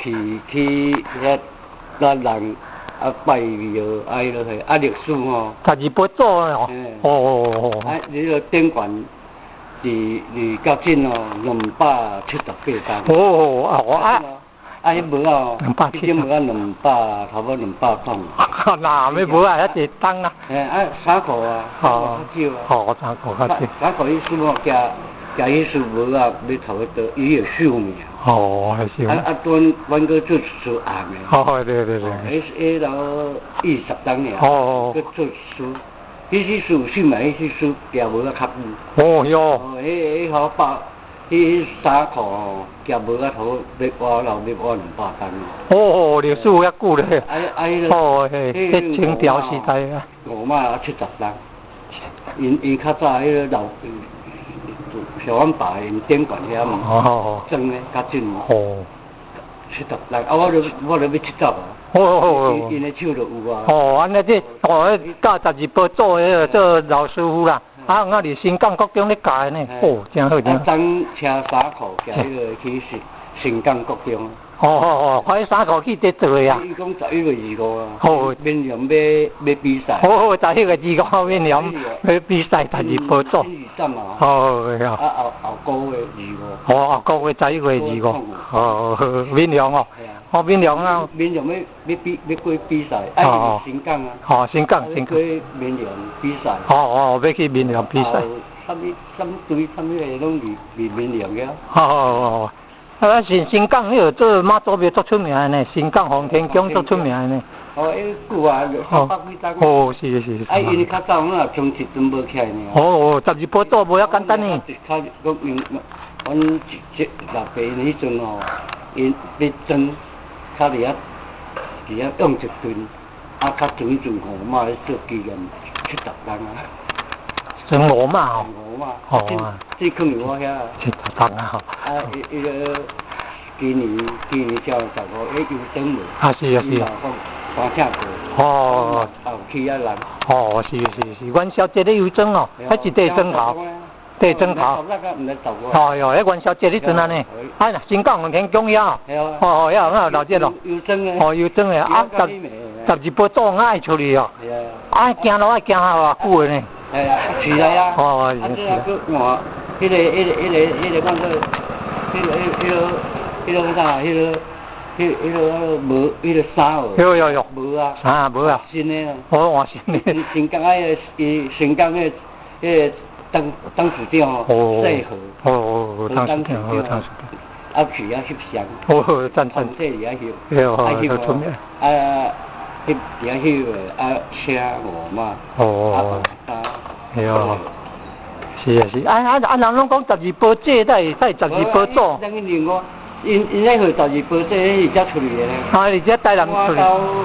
去遐咱人啊拜廟啊，彼落去啊歷史吼。十二寶祖哦。哦。啊，你個頂懸佇較緊哦，278冬。哦，哦啊。啊，彼帽仔哦，彼種帽仔兩百，差不多200磅。若欲帽仔遐濟重啊？嘿，啊，衫褲啊，較少啊。哦，衫褲較少。衫褲彼師吼，寄寄彼束帽仔，欲差不多，伊有壽命。哦，係啊啊，阮閣做一束紅的。哦，對對對。彼彼老20冬爾。閣做一束，彼束有壽命，彼束寄帽仔較久。哦喲。哦，彼彼好百。彼衫褲吼，夾帽仔頭欲活老欲活200冬。哦，歷史有遐久咧。啊啊！彼个。哦嘿，彼清朝時代啊。五媽70冬，𪜶較早彼个老，像阮爸𪜶頂懸遐嘛，裝的較緊。70冬，啊！我就欲70啊。哦。𪜶的手就有啊。哦，按呢這哦，教十二寶祖彼个做老師傅啦。啊，我佇新港國中咧教的呢，哦，真好真好。昨車衫褲，寄彼个去新新港國中。哦哦哦，彼衫褲去佇做的啊。伊講11月25啊。好。緬甸欲比賽。好，11月25緬甸欲比賽十二寶祖。哦，啊後後個月二五。哦，後個月11月25。哦，緬甸哦。哦，緬甸啊。緬甸欲比欲過比賽，啊，新港啊。哦，新港，新港。過緬甸比賽。哦哦，欲去緬甸比賽。啥物啥物隊啥物个攏佇緬甸个。哦哦哦，啊，新新港彼个做媽祖廟足出名的呢，新港奉天宮足出名的呢。哦，彼久啊，300幾冬。哦，是是。啊，𪜶較早阮也裝一陣無起來爾。哦，十二寶祖無遐簡單呢。較閣用，阮一老爸彼陣吼，𪜶欲裝，較佇遐用一頓，啊，較裝陣五媽咧做紀念70冬啊。裝五媽哦。五媽。哦。這囥佇我遐。70冬啊！啊，彼個今年正15，彼油燈無。啊是啊是啊。講請過。哦。有去遐人。哦，是是是，元宵節咧遊燈哦，彼一塊燈頭，塊燈頭。哦喲，彼元宵節彼陣按呢，啊，新港奉天宮遐，哦遐有老節咯。哦，遊燈的，啊，十二寶祖愛出去哦，啊，行路愛行偌久的呢？係啊，是啊。哦，啊，這啊，閣換，彼個、彼個、彼個、彼個，講做，彼個、彼個、彼個啥？彼個。彼個帽，彼個衫哦。有有有。帽啊。啊，帽啊。新的啊。哦，換新的。新港啊，彼個伊新港彼個彼個董事長哦，姓何。哦哦，董事長，董事長。啊去遐翕相。哦，讚讚。這佇遐翕。對，翕出名。啊，翕佇遐翕的，啊，車五媽。哦。對。是啊是，啊啊啊！人攏講十二寶姐，才十二寶祖。𪜶咧號十二寶姐，是遮出去的。啊，是遮台南出去，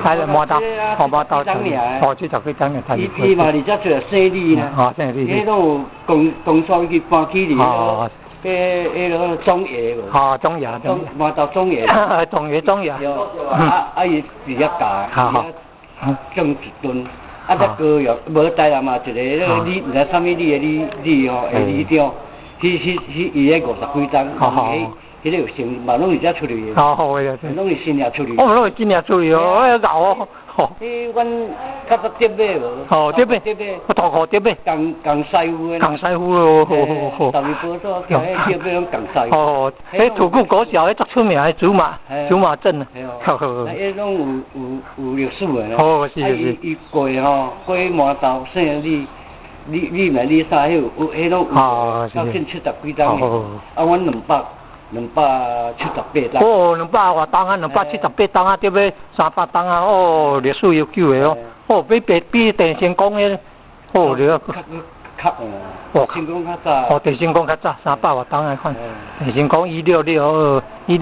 台南麻豆，哦麻豆出去，哦70幾冬的。伊伊嘛佇遮出來姓李呢。哦，姓李。彼攏有公公所去搬去佇彼彼个總爺無？哦，總爺，總麻豆總爺。總爺總爺。啊啊！伊佇遐教，佇遐種一頓。啊，這高雄無台南嘛一個彼個李，毋知啥物李的李李吼，的里長，彼彼伊咧50幾冬。彼個有成嘛，攏是遮出去的。哦，好的，攏是新營出去。哦，攏是新營出去哦，哎𠢕哦。彼阮較早竹馬無？哦，竹馬。竹馬。我塗褲竹馬。江江師傅的。江師傅哦，好好好。十二寶祖叫彼竹馬攏江師傅。哦，彼土庫國小彼足出名的竹馬，竹馬鎮。哦。啊，彼攏有歷史的。哦，是是。伊過吼，過麻豆姓李，李李名李啥？彼有彼攏有，到近70幾冬。啊，阮278冬。哦，兩百外冬啊，278冬啊，對欲300冬啊，哦，歷史悠久的哦，哦，比比比鄭成功的，哦，對啊。較哦，成功較早。哦，鄭成功較早，300外冬來看。鄭成功1661以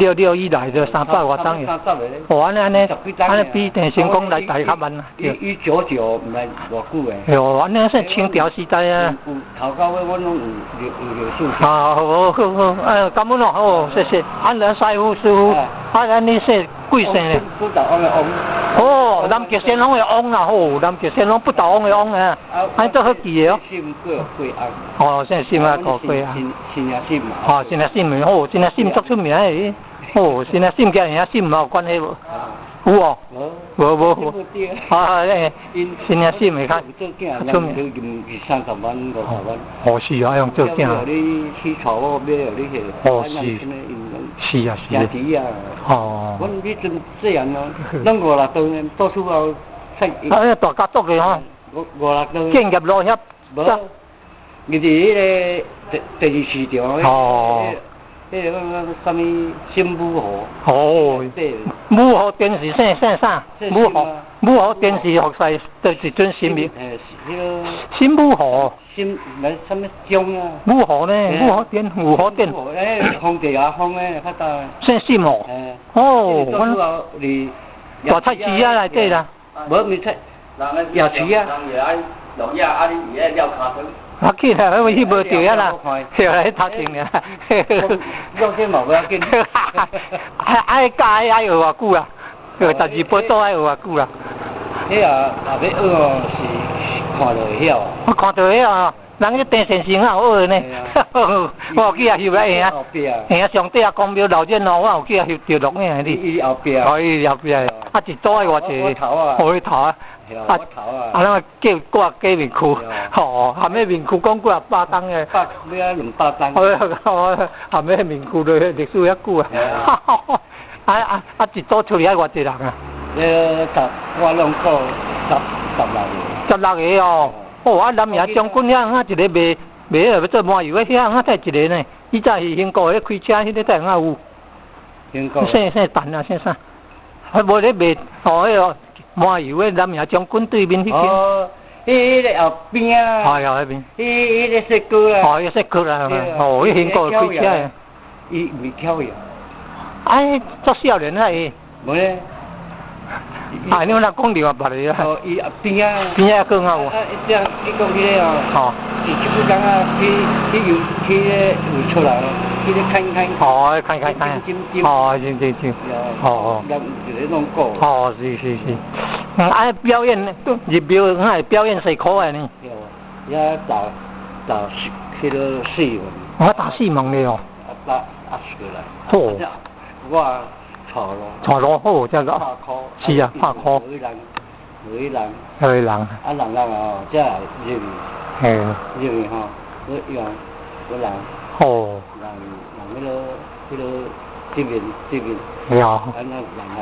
來就300外冬。哦，按呢按呢，按呢比鄭成功來台較慢啊。199毋知偌久的。哦，按呢算清朝時代啊。有頭到尾，阮攏有歷史。啊，好好好，哎，感恩哦，好，謝謝。啊，咱師傅師傅，啊，咱你姓貴姓呢？不倒翁的翁。哦，南極仙翁的翁啦，吼，南極仙翁不倒翁的翁啊，按足好記的哦。姓過過翁。哦，姓姓啊，過過啊。新新姓嘛。哦，新姓名，哦，新姓足出名的。哦，新啊，沈家兄沈嘛有關係無？有哦。無無無。啊，新啊沈會較出名。二三十萬、50萬。哦，是啊，用做囝。你去娶某買予你去。哦，是。是啊，是。兄弟啊。哦。阮彼陣細漢哦，攏五六頓，到處有菜。啊，那大家族的吼。五五六頓。建業路遐。無。伊佇彼个第第二市場。哦。彼个啥物新武湖。哦。武湖電視姓姓啥？武湖武湖電視學系就是陣新名。彼个。新武湖。新來啥物江啊？武湖呢？武湖電，武湖電。哎，風地阿風的較大。姓沈哦。哦。大菜市啊內底啦。無毋菜，夜市啊。啊，去啦，我去無著啊啦，對啦，頭前爾。了解嘛無要緊。愛愛教愛學偌久啊？學十二寶組愛學偌久啊？彼也也欲學哦，是看就會曉。我看就會曉啊，人彼鄭先生也有學呢。我有去遐翕來下，下上底啊公廟鬧熱鬧，我有去遐翕著錄影哩。伊後壁。哦，伊後壁，啊一組愛偌濟。哦，彼頭啊。啊，啊，咱叫掛假面具，吼，含彼面具講幾若百冬的。百欲啊200冬。哦，含彼面具都歷史遐久啊。啊啊啊！一組出去愛偌濟人啊？十，我攏講十十六個。十六個哦，哦，啊，南營將軍遐一個賣賣彼個欲做麻油的遐，啊，才一個呢。以前是興國咧開車，彼個才會有。興國。姓姓陳啊，姓啥？啊，無咧賣哦，彼個麻油的南營將軍對面彼間。哦，彼彼個後邊啊。哎後邊。彼彼個雪糕啦。哦，彼雪糕啦，哦，彼興國開車的。伊毋是巧藥。哎，足少年啊伊。無咧。啊，你若講另外別个啊。哦，伊邊仔。邊仔閣較有。啊，這你講彼個哦。吼。是這久工啊，去去游去咧有出來哦，去咧看看。哦，看看看。哦，是是是。哦哦。人一个攏顧。哦，是是是。嗯，啊，表演入廟，敢會表演細苦的呢？對，遐打打彼个四門。我打四門的哦。啊打壓過來。好。我帶路。帶路好，這個。是啊，拍箍。無人，無人。無人。啊，人人哦，才會入去。嘿。入去吼，閣用閣人。哦。人人彼个彼个這邊這邊。係啊。啊，那人人來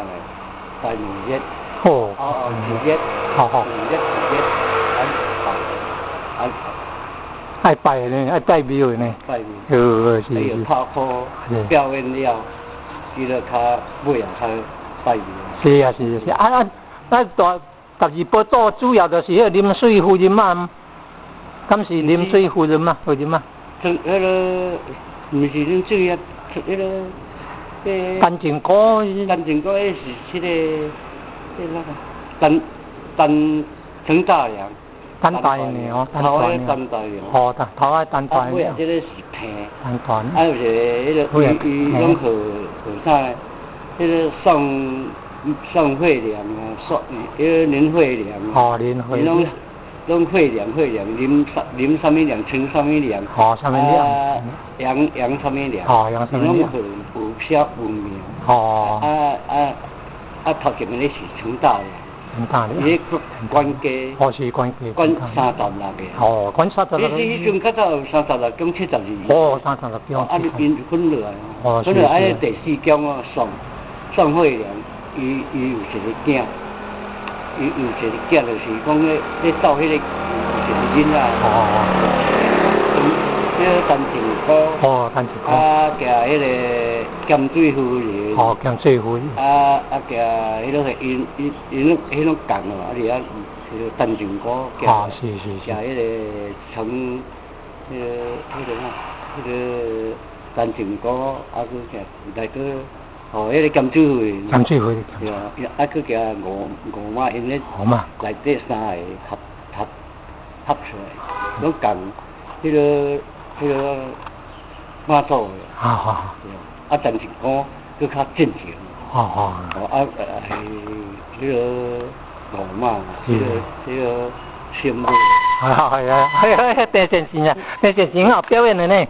拜兩日。哦。哦哦，二日。好好。二日二日，啊啊。愛拜呢，愛拜廟的呢。拜廟。呃，是是。拍箍表演了，伊就較尾啊，較拜廟。是啊是啊是啊啊啊！大十二寶組主要就是彼個林水夫人嘛，敢是林水夫人嘛？夫人嘛？這彼个毋是林水啊，彼个彼。陳靖姑。陳靖姑彼是彼个，彼个陳陳陳大娘。陳大娘哦，頭仔陳大娘。哦，頭仔陳大娘。啊，尾仔這個是平。陳大娘。啊，有一个彼个，伊伊攏號號啥？彼个宋宋惠娘啊，宋彼个林惠娘。哦，林惠娘。攏攏惠娘惠娘，林啥林啥物娘，陳啥物娘。哦，啥物娘？楊楊啥物娘？哦，楊啥物娘？攏號有寫有名。哦。啊啊啊！頭前面的是陳大娘。陳大娘。伊管家。哦，是管家。管三十六个。哦，管三十六個。彼彼陣較早有三十六宮72。哦，36宮。啊，𪜶分落來。哦，分落來，啊，第四宮哦，宋宋惠娘，伊伊有一个囝，伊有一个囝，就是講咧咧鬥彼个有一個囡仔。哦。彼個陳靖姑。哦，陳靖姑。啊，寄彼个鹹水夫人。哦，鹹水夫人。啊啊，寄彼个𪜶𪜶𪜶攏彼攏仝哦，啊佇遐彼个陳靖姑。哦，是是是。寄彼个陳，彼个彼个啥，彼个陳靖姑，啊，閣寄來閣，哦，彼个鹹水夫人。鹹水夫人。對啊，啊，閣寄吳吳媽𪜶咧。吳媽。內底三个合合合出來，攏仝，彼个彼个媽祖的。啊好。對啊，陳靖姑閣較正經。哦哦。哦啊，係彼个吳媽，彼个彼个聖母。啊係啊，係啊，鄭先生啊，鄭先生有表演的呢。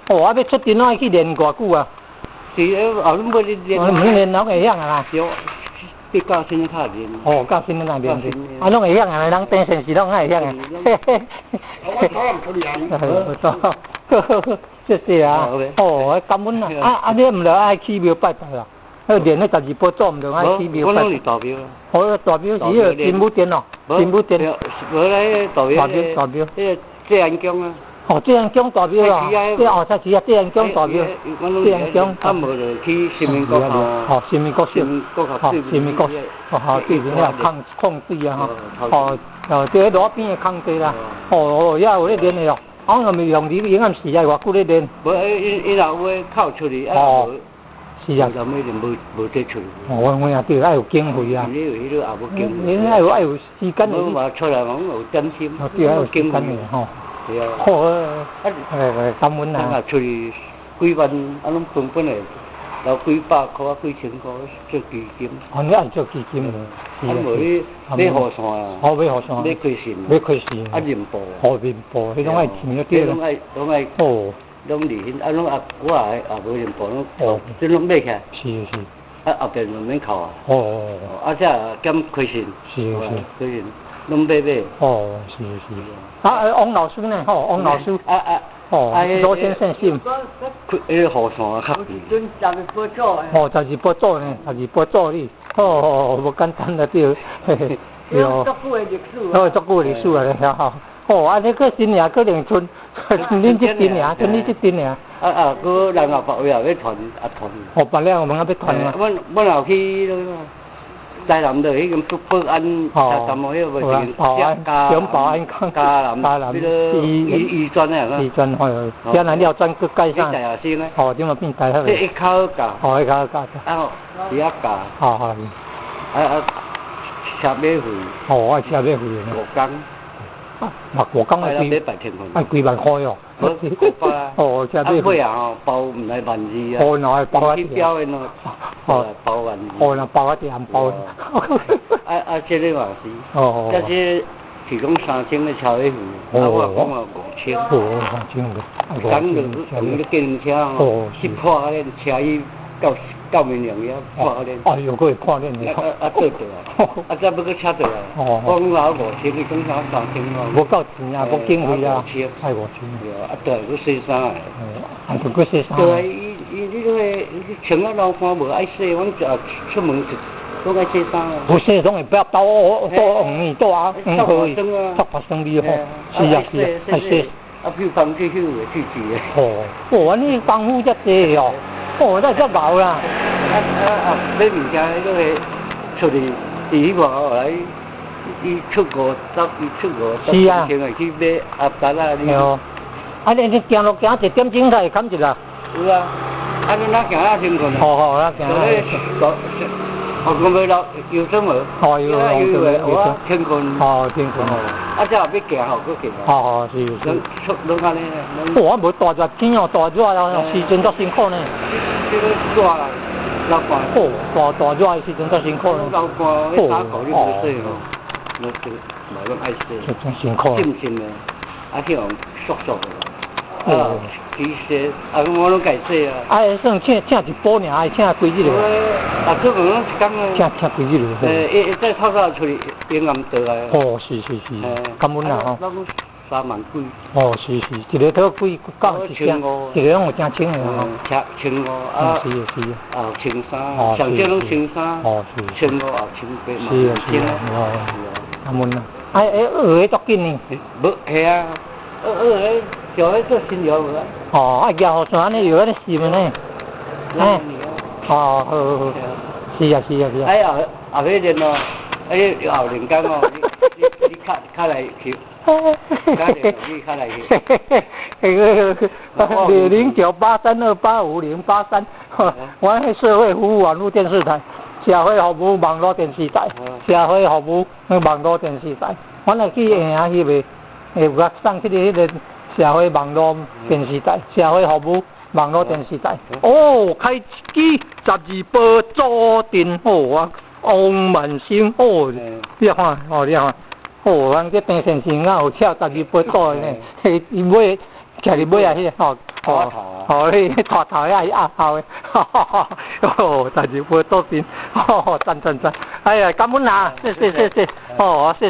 哦，啊，欲出陣愛去練偌久啊？是後攏無咧練。毋練攏會曉啊啦。對，你教新較練。哦，教新仔練是，啊，攏會曉啊，人電線是攏愛會曉啊。嘿嘿。我頭唔出嚟啊。好，好，謝謝啊。哦，感恩啊！啊啊，你毋著愛去廟拜拜啦。彼練彼十二寶祖毋著愛去廟拜。我攏是大廟。哦，大廟是彼个真武殿哦，真武殿。無咧，大廟。大廟，大廟。彼个濟安宮啊。哦，濟安宮大廟啊，對哦，才是啊，濟安宮大廟。濟安宮。啊，無就去新民國校。哦，新民國小。哦，新民國。哦，好，對面遐空空地啊，吼。哦，哦，佇咧路邊的空地啦。哦哦，遐有咧練的哦。啊，我咪用你永遠時啊，偌久咧練。無，伊伊若有靠出去，哦，是啊。就尾就無無得出。哦，我也對，愛有經費啊。你有彼個也無經費。你愛有愛有時間的。無嘛出來講有點心。哦，對，愛有時間的吼。對啊。好，哎，感恩啊。出去幾萬，啊，攏分分的，留幾百箍啊，幾千箍做基金。哦，你愛做基金。啊，無你買雨傘啊？哦，買雨傘。買開線。買開線。啊，面布。哦，面布，彼攏愛錢就對攏愛，攏愛。哦。攏離彼，啊，攏啊，我也也無面布，攏，這攏買起來。是是。啊，後邊就免扣啊。哦。啊，這減開線。是是。開線，攏買買。哦，是是。啊，王老師呢？吼，王老師。啊啊。哦，羅先生是。彼个雨傘較貴。十二寶祖。哦，十二寶祖呢？十二寶祖你，哦，無簡單啊對。嘿嘿。對。足久的歷史。哦，足久的歷史啊，吼。哦，啊，你閣新年閣兩村，恁這陣爾，像你這陣爾。啊啊，閣人後別位也欲傳，啊傳。哦，別了，問啊欲傳啊。阮阮也去台南就彼間保安，哦，彼個永保安康，嘉南，彼个醫醫專的。醫專吼，嘉南了專閣改啥？大學生咧。哦，這嘛變大學。這一口教。哦，一口教。啊，佇遐教。哦哦。啊啊，車馬費。哦，愛車馬費。五工。啊，嘛五工愛幾？愛幾萬塊哦。哦，車馬費。啊，尾啊吼，包毋來萬二啊。哦，若會包啊。去標的喏。哦，包萬二。哦，若包啊，啲紅包。啊啊，這個嘛是。哦。這是是講3000的車馬費，啊，我講啊5000。哦，5000個。講就用咧計程車吼，去破咧車去到到綿陽遐破咧。哎呦，閣會破咧！啊啊倒倒啊！啊，再欲閣車倒來。哦。我講啊五千，伊講啥3000哦。無夠錢啊，無經費啊，愛五千。對啊，啊倒來閣洗衫。啊，就閣洗衫。對啊，伊伊你個穿啊流汗無愛洗，阮就出門就攏愛洗衫啊。無洗攏會不要倒倒黃泥倒啊，黃河足發生味吼。是啊是啊，愛洗。啊，漂房去漂會去治的。哦，哦，你功夫遮濟哦，哦，那遮牛啦。啊啊啊！買物件，彼個出去，佇彼外後來，伊出五十，伊出五十，是啊。去買鴨蛋啊！對哦。啊，你你行路行一點鐘才會坎一啦。有啊，啊你哪行啊辛苦？好好，哪行啊？哦，講袂落油酸無？哦，油油我天困。哦，天困。啊，這後欲行吼，閣行。哦哦，是是。攏出攏按呢。我無大熱天哦，大熱啊，時陣足辛苦呢。這個熱啦，流汗。哦，大大熱的時陣足辛苦呢。流汗，彼衫褲你無洗吼，攏嘛攏愛洗。真辛苦。浸浸的，啊去予縮縮的。啊，其實啊，我攏家洗啊。啊，算請請一埔爾，還請幾日？啊，出門攏一工啊。請請幾日？欸，伊再透早出去，永暗倒來。哦，是是是，感恩啊吼。三萬幾。哦，是是，一个套幾到一千，一个攏有成千的吼。千五啊。是是。啊，千三，上少攏千三。哦，是。千五啊，千八嘛。是啊是啊，哦，感恩啊。啊，欸，學的足緊呢？無，係啊，學學個，就咧做新娘無啊。哦，啊，舉雨傘按呢又按呢濕的呢。哎。哦，好好好。是啊是啊是啊。哎後後尾練哦，哎後練工哦，你你較較來去。你較來去。09832850083，我喺社會服務網絡電視台，社會服務網絡電視台，社會服務網絡電視台，我若去下縊袂，會有較送去彼个社會網絡電視台，社會服務網絡電視台。哦，開機十二寶祖陣，哦啊，王萬生，哦，你看，哦你看，哦，人這鄭先生敢有請十二寶祖的呢？伊尾徛佇尾仔彼个吼，拖頭啊。哦，你拖頭遐壓後的，哦，代誌無做真，哦，讚讚讚，哎呀，感恩啊，謝謝謝謝，哦，謝。